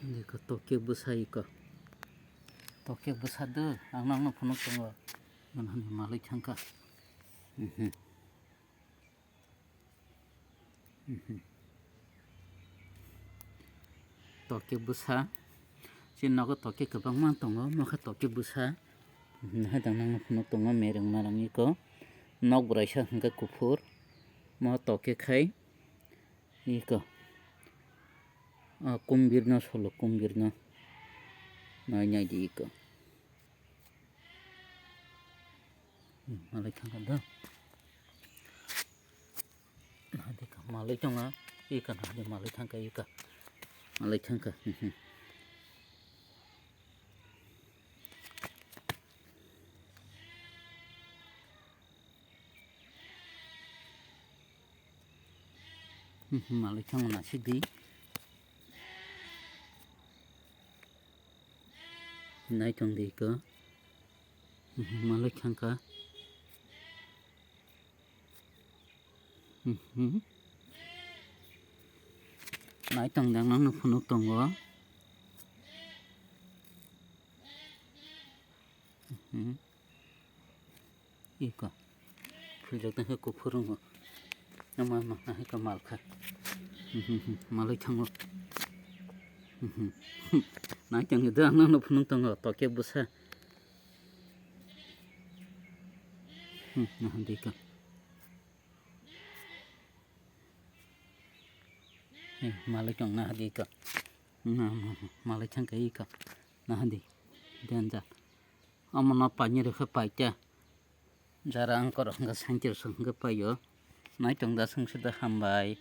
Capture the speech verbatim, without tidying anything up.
Iko tokhe bwsa iko. Tokhe bwsa do, ang nangno phunuk tongo. Ganhani malwi thangkha. Mhm. Mhm. Tokhe bwsa. Chini nogo tokhe kwbangma tongo, mokhe tokhe bwsa. Mhm, haidang nangno phunuk tongo, mereng marang iko. Nok bwraisa hwnkhe kuphur. Mo tokhe khai. Iko. O kumbirno solo, kumbirno. Nai nai di iko. Hmm, malai thangka do. Nadi ka malai thanga. Iko nadi malai thangka iko. Malai thangka. Hmm, hmm. Malai thang na sidi. Nai tong di ko. Malai thang ka. Nai tong dang nang no phunuk tongo. Iko. Philjak tang khe kuphur wngo. Ama ma na iko mal kha. Malai thango. Nai tang do ang no phunuk tongo tokhe bwsa. Nahadi ka. Malai tong nahadi ka. Malai thang ka iko. Nahadi. Danger. Omo no paini rwkhe paikha. Jara ang korok hwnkhe saintir song hwnkhe paio. Nai tong da song sida hambai.